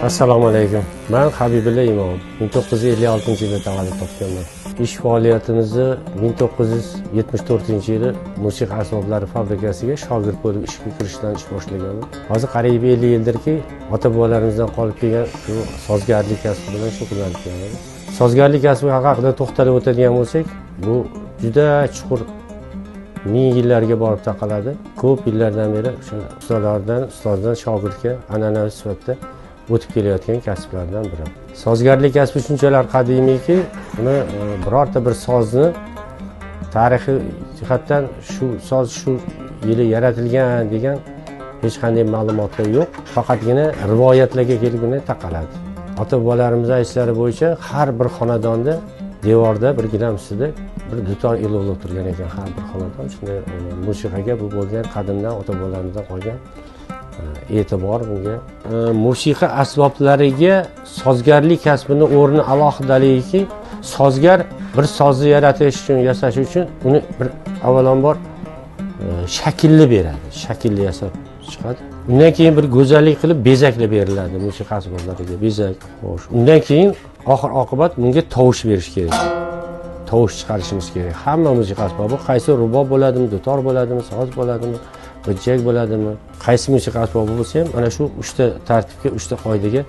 Assalomu alaykum. Men Habibulla Imomov. 1956-yilda tavallud topganman. Ish faoliyatimizni 1974-yili musiqa asboblari fabrikasiga shogird bo'lib ishga kirishdan ish boshlaganman. Hozir qariyb 50 yildirki, ota-bobolarimizdan qolib kelgan shu sozgarlik kasbi bilan shug'ullanib kelaman. Sozgarlik kasbi haqida to'xtalib o'tadigan bo'lsak, bu juda chuqur ming yillarga borib taqaladi. Ko'p yillardan beri o'sha ustalardan, ustozdan shogirdga an'anaviy sifatida o'tib kelayotgan kasblardan biri. Sozgarlik kasbi shunchalar qadimiyki, uni birorta bir sozni tarixiy jihatdan shu soz shu yili yaratilgan degan hech qanday ma'lumotlar yo'q. Faqatgina rivoyatlarga kelibgina taqaladi. Ota-bobolarimiz aytishlari bo'yicha har bir xonadonda devorda bir gilam ustida bir dutor ilovlab turgan ekan har bir xonadon. Shunday musiqaga bu bo'lgan qadimdan ota-bobolarimizdan qolgan e'tibor bunga. Musiqa asboblariga sozgarlik kasbini o'rni alohidaligiki, sozgar bir sozni yaratish uchun, yasash uchun uni bir avvalambor shaklli beradi, shaklli yasab chiqadi. Undan keyin bir go'zallik qilib bezakli beriladi musiqa asboblariga, bezak. Xo'sh, undan keyin oxir oqibat bunga tovush berish kerak. Tovush chiqarishimiz kerak. Hamma musiqa asbobi qaysi rubob bo'ladimi, dutor bo'ladimi, soz bo'ladimi, g'ijjak bo'ladimi, qaysi musiqa asbobi bo'lsa ham mana shu uchta tartibga, uchta qoidaga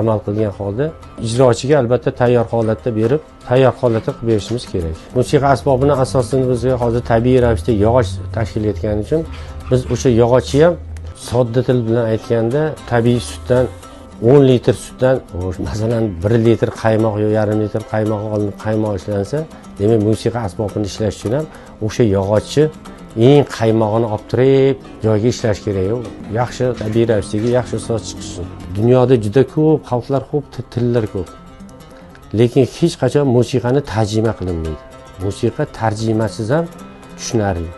amal qilgan holda ijrochiga albatta tayyor holatda berib, tayyor holatda qilib berishimiz kerak. Musiqa asbobini asosini bizga hozir tabiiy ravishda yog'och tashkil etgani uchun biz o'sha yog'ochni ham sodda til bilan aytganda tabiiy sutdan 10 litr sutdan, masalan, 1 litr qaymoq yo yarim litr qaymoq olinib qaymoq ishlansa, demak musiqa asbobini ishlash uchun ham o'sha yog'ochni eng qaymog'ini olib turib joyga ishlash kerak. Yaxshi tabiiy ravishdagi yaxshi soz chiqishi uchun. Dunyoda juda ko'p xalqlar, ko'p tillar ko'p. Lekin hech qachon musiqani tarjima qilinmaydi. Musiqa tarjimasiz ham tushunarli.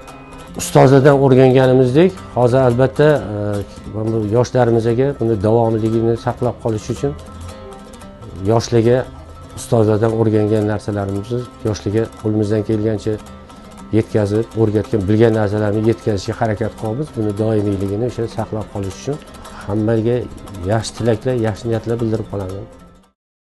Ustozlardan o'rganganimizdek, hozir albatta yoshlarimizga buni davomliligini saqlab qolish uchun yoshlarga ustozlardan o'rgangan narsalarimizni yoshlarga qo'limizdan kelgancha yetkazib, o'rgatgan, bilgan narsalarni yetkazishga harakat qilamiz. Buni doimiyligini o'sha saqlab qolish uchun hammaga yaxshi tilaklar, yaxshi niyatlar bildirib qolaman.